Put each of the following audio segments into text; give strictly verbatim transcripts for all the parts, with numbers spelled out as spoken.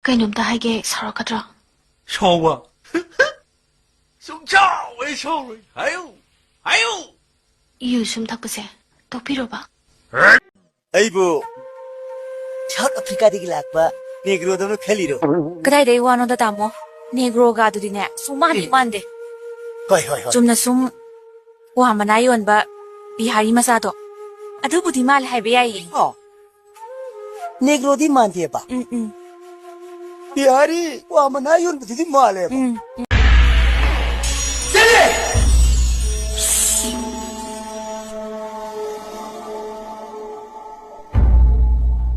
ꯀꯩꯅꯣꯝꯇ ꯍꯥꯏꯒꯦ, ꯁꯥꯎꯔꯛꯀꯗ꯭ꯔꯣ? ꯁꯥꯎꯕ? ꯁꯨꯡꯁꯥꯎ ꯍꯦꯛ ꯁꯥꯎꯔꯣꯏ꯫ ꯍꯥꯏꯌꯨ, ꯍꯥꯏꯌꯨ꯫ ꯌꯨ ꯁꯨꯝ ꯊꯛꯄꯁꯦ ꯇꯣꯛꯄꯤꯔꯣꯕ꯫ ꯑꯩꯕꯨ ꯁꯥꯎꯠ ꯑꯐ꯭ꯔꯤꯀꯥꯗꯒꯤ ꯂꯥꯛꯄ ꯅꯦꯒ꯭ꯔꯣꯗꯧꯅ ꯈꯜꯂꯤꯔꯣ? ꯀꯗꯥꯏꯗꯩ ꯋꯥꯅꯣꯗ, ꯇꯥꯃꯣ? ꯅꯦꯒ꯭ꯔꯣꯒ ꯑꯗꯨꯗꯤꯅꯦ, ꯁꯨꯡꯃꯥꯟ ꯍꯦꯛ ꯃꯥꯟꯗꯦ꯫ ꯍꯣꯏ, ꯍꯣꯏ, ꯍꯣꯏ꯫ ꯆꯨꯝꯅ ꯁꯨꯝ ꯀ꯭ꯋꯥ ꯃꯅꯥ ꯌꯣꯟꯕ ꯕꯤꯍꯥꯔꯤ ꯃꯆꯥꯗꯣ, ꯑꯗꯨꯕꯨꯗꯤ ꯃꯥꯜꯂꯦ ꯍꯥꯏꯕ ꯌꯥꯏꯌꯦ꯫ ꯑꯣ, ꯅꯦꯒ꯭ꯔꯣꯗꯤ ꯃꯥꯟꯗꯦꯕ? ꯎꯝ, ꯎꯝ꯫ ꯕꯤꯍꯥꯔꯤ ꯀ꯭ꯋꯥ ꯃꯅꯥ ꯌꯣꯟꯕꯗꯨꯗꯤ ꯃꯥꯜꯂꯦꯕ? ꯎꯝ꯫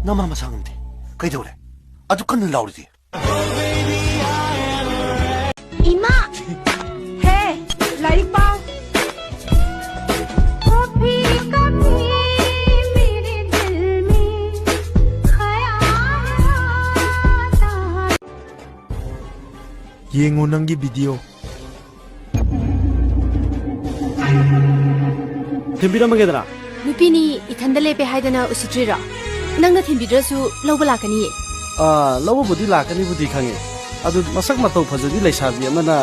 ꯅꯃꯥ ꯃꯁꯥ ꯉꯝꯗꯦ꯫ ꯀꯩꯗꯧꯔꯦ? ꯑꯗꯨ ꯀꯟꯅ ꯂꯥꯎꯔꯤꯗꯤ? ꯏꯃꯥ! ꯍꯦ! ꯂꯥꯏꯔꯤꯛ ꯄꯥꯎ! कभी कभी मेरे दिल में ख्याल आता है। ꯌꯦꯡꯉꯨ ꯅꯪꯒꯤ ꯚꯤꯗꯤꯑꯣ꯫ ꯊꯤꯟꯕꯤꯔꯝꯃꯒꯦꯗꯅ? ꯅꯨꯄꯤꯅꯤ ꯏꯊꯟꯗ ꯂꯦꯞꯄꯦ ꯍꯥꯏꯗꯅ ꯎꯁꯤꯠꯇ꯭ꯔꯤꯔꯣ? ꯅꯪꯅ ꯊꯤꯟꯕꯤꯗ꯭ꯔꯁꯨ ꯂꯧꯕ ꯂꯥꯛꯀꯅꯤꯌꯦ꯫ ꯑꯥ, ꯂꯧꯕꯕꯨꯗꯤ ꯂꯥꯛꯀꯅꯤꯕꯨꯗꯤ ꯈꯪꯉꯦ꯫ ꯑꯗꯨ ꯃꯁꯛ ꯃꯇꯧ ꯐꯖꯕꯤ ꯂꯩꯁꯥꯕꯤ ꯑꯃꯅ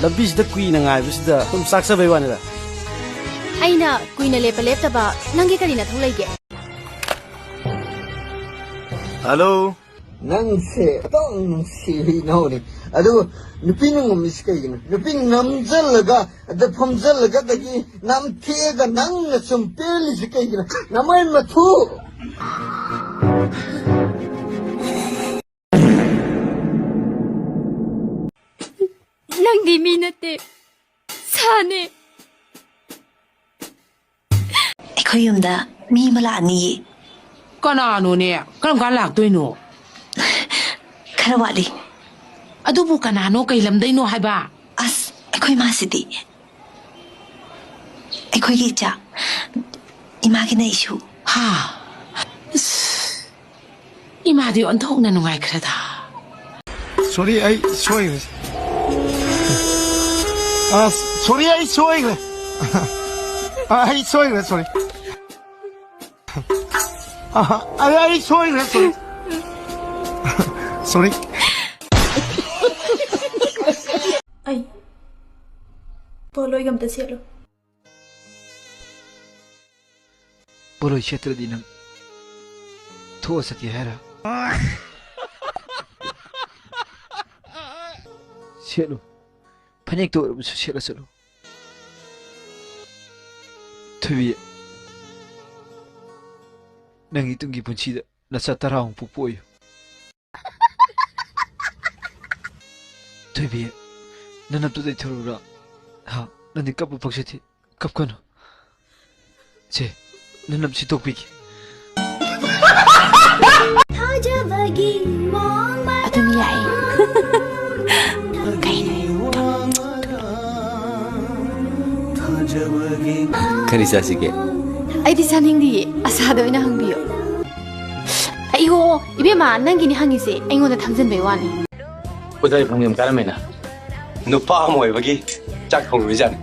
ꯂꯝꯕꯤꯁꯤꯗ ꯀꯨꯏꯅ ꯉꯥꯏꯕꯁꯤꯗ ꯁꯨꯝ ꯆꯥꯛꯆꯕꯩ ꯋꯥꯅꯤꯗ꯫ ꯑꯩꯅ ꯀꯨꯏꯅ ꯂꯦꯞꯄ ꯂꯦꯞꯇꯕ ꯅꯪꯒꯤ ꯀꯔꯤ ꯅꯊꯧ ꯂꯩꯒꯦ? ꯍꯜꯂꯣ꯫ ꯅꯪꯁꯦ ꯑꯗꯨꯝ ꯅꯨꯡꯁꯤꯕ ꯏꯅꯧꯅꯦ꯫ ꯑꯗꯨ ꯅꯨꯄꯤ ꯉꯝꯃꯤꯁꯤ ꯀꯩꯒꯤꯅꯣ? ꯅꯨꯄꯤ ꯅꯝꯖꯜꯂꯒ, ꯑꯗ ꯐꯝꯖꯜꯂꯒ, ꯑꯗꯒꯤ ꯅꯝꯊꯦꯛꯑꯒ ꯅꯪꯅ ꯁꯨꯝ ꯄꯦꯜꯂꯤꯁꯤ ꯀꯩꯒꯤꯅꯣ? ꯅꯃꯥꯏ ꯃꯊꯨ! ꯅꯪꯗꯤ ꯃꯤ ꯅꯠꯇꯦ, ꯁꯥꯅꯦ꯫ ꯑꯩꯈꯣꯏ ꯌꯨꯝꯗ ꯃꯤ ꯑꯃ ꯂꯥꯛꯑꯅꯤꯌꯦ꯫ ꯀꯅꯥꯅꯣꯅꯦ? ꯀꯔꯝ ꯀꯥꯟ ꯂꯥꯛꯇꯣꯏꯅꯣ? ꯈꯔ ꯋꯥꯠꯂꯤ꯫ ꯑꯗꯨꯕꯨ ꯀꯅꯥꯅꯣ, ꯀꯩ ꯂꯝꯗꯩꯅꯣ ꯍꯥꯏꯕ? ꯑꯁ, ꯑꯩꯈꯣꯏ ꯃꯥꯁꯤꯗꯤ꯫ ꯑꯩꯈꯣꯏꯒꯤ ꯏꯆꯥ, ꯏꯃꯥꯒꯤꯅ ꯏꯁꯨ꯫ ꯍꯥ? ꯑꯁ, ꯏꯃꯥꯗꯤ ꯑꯣꯟꯊꯣꯛꯅ ꯅꯨꯡꯉꯥꯏꯈ꯭ꯔꯦꯗ꯫ ꯁꯣꯔꯤ, ꯑꯩ ꯁꯣꯏꯈ꯭ꯔꯦ꯫ ꯑ, ꯁꯣꯔꯤ, ꯑꯩ ꯁꯣꯏꯈ꯭ꯔꯦ꯫ ꯑ, ꯑꯩ ꯁꯣꯏꯈ꯭ꯔꯦ, ꯁꯣꯔꯤ꯫ ꯑ, ꯑꯩ, ꯑꯩ ꯁꯣꯏꯈ꯭ꯔꯦ, ꯁꯣꯔꯤ꯫ Sorry. ꯑꯩ ꯄꯣꯂꯣꯏꯒ ꯑꯝꯇ ꯁꯦꯠꯂꯨ꯫ ꯄꯣꯂꯣꯏ ꯁꯦꯠꯇ꯭ꯔꯗꯤ ꯅꯪ ꯊꯣꯛꯑ ꯆꯠꯀꯦ ꯍꯥꯏꯔ? ꯁꯦꯠꯂꯨ꯫ ꯐꯅꯦꯛꯇ ꯑꯣꯏꯔꯕꯁꯨ ꯁꯦꯠꯂ ꯆꯠꯂꯨ꯫ ꯊꯣꯏꯕꯤ, ꯅꯪꯒꯤ ꯇꯨꯡꯒꯤ ꯄꯨꯟꯁꯤꯗ ꯅꯆꯥ ꯇꯔꯥꯃꯨꯛ ꯄꯣꯛꯄ ꯑꯣꯏꯌꯨ꯫ ꯊꯣꯏꯕꯤ, ꯅꯅꯞꯇꯨ ꯂꯩꯊꯔꯨꯔꯥ? ꯍꯥ? ꯅꯪꯗꯤ ꯀꯞꯄ ꯄꯛꯆꯗꯦ꯫ ꯀꯞꯀꯅꯨ꯫ ꯁꯦ, ꯅꯅꯞꯁꯤ ꯇꯣꯛꯄꯤꯒꯦ꯫ ꯊꯥꯖꯕꯒꯤ ꯃꯑꯣꯡ ꯑꯗꯨꯝ ꯌꯥꯏꯌꯦ꯫ ꯀꯩꯅꯣ? ꯀꯔꯤ ꯆꯥꯁꯤꯒꯦ? ꯑꯩꯗꯤ ꯆꯥꯅꯤꯡꯗꯤꯌꯦ꯫ ꯑꯁꯥꯗ ꯑꯣꯏꯅ ꯍꯪꯕꯤꯌꯣ꯫ ꯑꯩꯌꯣ, ꯏꯕꯦꯝꯃ, ꯅꯪꯒꯤꯅꯤ ꯍꯪꯉꯤꯁꯦ꯫ ꯑꯩꯉꯣꯟꯗ ꯊꯝꯖꯟꯕꯩ ꯋꯥꯅꯤ꯫ ꯑꯣꯖꯥ ꯏꯐꯝ ꯌꯥꯝ ꯀꯥꯔꯝꯃꯦꯅ꯫ ꯅꯨꯄꯥ ꯑꯃ ꯑꯣꯏꯕꯒꯤ ꯆꯥꯛ ꯊꯣꯡꯂꯨꯔꯤꯖꯥꯠꯅꯤ꯫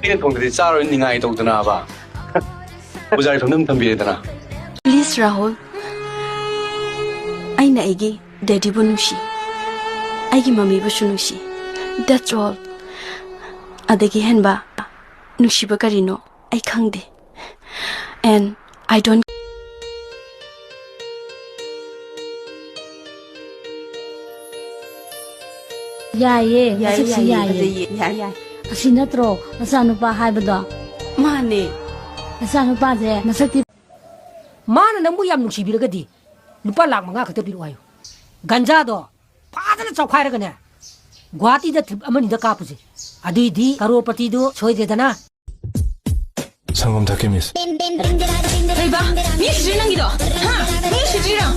ꯑꯩꯅ ꯊꯣꯡꯗ꯭ꯔꯗꯤ ꯆꯥꯔꯣꯏ ꯅꯤꯡꯉꯥꯏ ꯇꯧꯗꯅꯕ꯫ ꯑꯣꯖꯥ ꯏꯐꯝꯗ ꯑꯗꯨꯝ ꯊꯝꯕꯤꯔꯦꯗꯅ꯫ Please, ꯔꯥꯍꯨꯜ꯫ ꯑꯩꯅ ꯑꯩꯒꯤ ꯗꯦꯗꯤꯕꯨ ꯅꯨꯡꯁꯤ, ꯑꯩꯒꯤ ꯃꯃꯤꯕꯨꯁꯨ ꯅꯨꯡꯁꯤ꯫ That's all. ꯑꯗꯒꯤ ꯍꯦꯟꯕ ꯅꯨꯡꯁꯤꯕ ꯀꯔꯤꯅꯣ ꯑꯩ ꯈꯪꯗꯦ꯫ And I don't ꯌꯥꯏꯌꯦ, ꯌꯥꯏꯌꯦ, ꯃꯁꯛꯁꯤ ꯌꯥꯏꯌꯦ, ꯌꯥꯏꯌꯦ꯫ ꯐꯖꯩꯌꯦ, ꯌꯥꯏ, ꯌꯥꯏ꯫ ꯑꯁꯤ ꯅꯠꯇ꯭ꯔꯣ ꯅꯆꯥꯅꯨꯄꯥ ꯍꯥꯏꯕꯗꯣ? ꯃꯥꯅꯦ꯫ ꯅꯆꯥꯅꯨꯄꯥꯁꯦ ꯃꯁꯛꯇꯤ ꯃꯥꯅ ꯅꯪꯕꯨ ꯌꯥꯝ ꯅꯨꯡꯁꯤꯕꯤꯔꯒꯗꯤ ꯂꯨꯄꯥ ꯂꯥꯈ ꯃꯉꯥ ꯈꯛꯇ ꯄꯤꯔꯛꯑꯣ ꯍꯥꯏꯌꯨ꯫ ꯒꯟꯖꯥꯗꯣ ꯐꯖꯅ ꯆꯥꯎꯈꯥꯏꯔꯒꯅꯦ, ꯒꯨꯍꯥꯇꯤꯗ trip ꯑꯃꯅꯤꯗ ꯀꯥꯞꯄꯨꯁꯦ꯫ ꯑꯗꯨꯏꯗꯤ ꯀꯔꯣꯔꯄꯇꯤꯗꯨ ꯁꯣꯏꯗ꯭ꯔꯦꯗꯅ꯫ ꯁꯪꯒꯣꯝ ꯊꯛꯀꯦ, ꯃꯤꯁ꯫ ꯀꯩꯕ? ꯃꯤ ꯁꯤꯗ꯭ꯔꯤ ꯅꯪꯒꯤꯗꯣ? ꯍꯥ? ꯃꯤ ꯁꯤꯗ꯭ꯔꯤꯔꯣ?